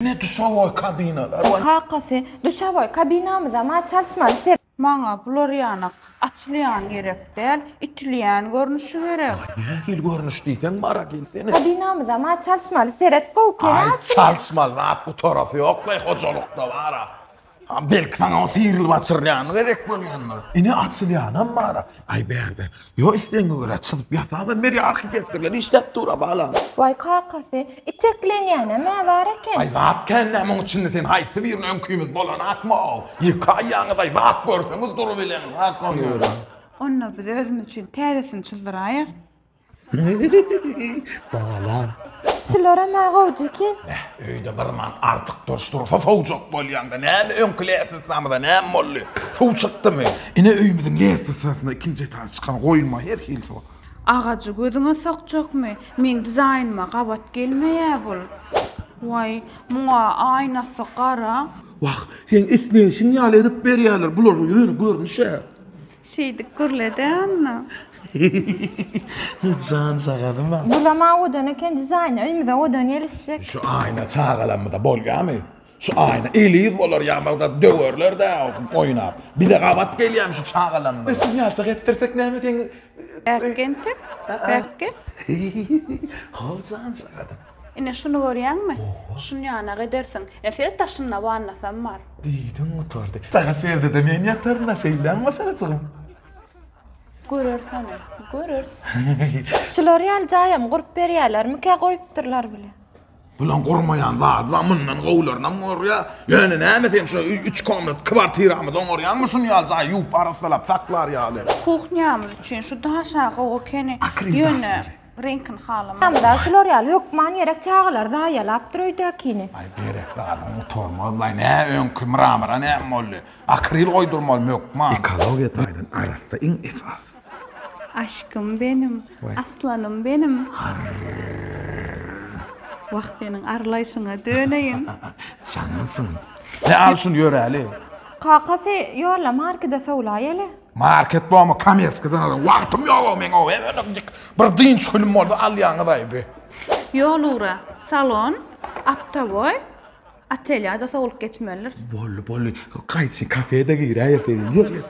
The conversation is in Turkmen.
Ne duşawoý kabinalar bar. Kakasy, duşawoý kabinamyzam-a çalyşmaly ser. Maňa bular ýanak açylýan gerek däl, itilýän görnüşi gerek. Nähili görnüş diýseň bara gelsene. Kabinamyzam-a çalyşmaly seret gowy kene Aý açylýar. çalyşmaly zat gutarasy ýoklaý hojalykda bara. Belki saňa o syrylyp açyrylýany gerek bolýandyr. Ine açylýanam bar-a. Aý bärde. Ýo islegiňe görä çyzyp ýasabam berýär arhitektorlar işläp dur-a balam. Waý kakasy, iteklenýänem-ä bar eken. Aý zat kän-dä muň içinde sen haýsy birini öňkimiz bolanakmy-ow. Ýykaýýaňyz-aý zat görseňiz durubileňzak ony. Onda biz özümiz üçin täzesini çyzdyraýarys. Balam. Şularam-a gowja eken. Beh, öýde bir man artyk duruş dursa sowjak bolýaňda näme öňki lestnisamyza näme boldy? Suw çykdymy? Ine öýümiziň lestnisasyna ikinji etaž çykan goýulma her hili suw. Agajy gözüňe sokjakmy? Meň dizaýnyma gabat gelmeýä bul. Waý, muňa aýnasy gara. Wah, seň isleýşiň ýaly edip berýärler, bular ýöne görnüş-ä. Şeýdip gürledi Anna. Janjagazym-a. Bulam owadan eken dizaýny öýümize owadan gelişjek. Şu aýna çagalarymyza bolýamy? Şu aýna eliz bolar ýa-da döwerler-dä oýnap. Bize gabat gelýämi şu çagalarymyza? Biz ýaljak etdirsek näme seň Bäk entek, bäk gel. How janjagazym. Ine şuny görýäňmi? Şuny ýanak edersiň. Ine seret daşynda wannasam bar. Diýdiň gutardy. Çaga şu ýerde-de men ýataryn-a, şeýlemi maşgalajygym? Göreris ony, göreris. Şular ýaly jaýam gurup berýärlermikä goýupdyrlar bile. Bulaň gurmaýan zady bar, mundan gowularynam gurýar. Ýöne näme sen şu üç komnat kwartiramyzy oňarýaňmy şuny ýaly jaýy ýuwup arassalap saklar ýaly? Kuhnýamyz üçin şu daş-a gowy ekeni. Akril Ýöne daşlary. Reňkini halamok. Ýa şular ýaly hökman gerek çagalar zaýalapdyr öýdäkini. Aý gerek zadyň gutarmazlaý nä öňki mramora näme boldy akril goýdurmalymy hökman. Ekologiýa taýdan arassa iň esasy. Aşkym benim, aslanym benim. Wah seniň arlaýşyňa döneýin. Janymsyň. Ne al şuny ýöräli. Kakasy ýolla markede sowlaýaly. Market bormy komerskidan alan wagtym ýok meň o bir dynç günüm bolsa alýaňyz aý bi. Ýol ugra salon aptowoý otelýada sowlup geçmelidir. Boldy boldy gaýçy kafede giräýer seni ýör ýör.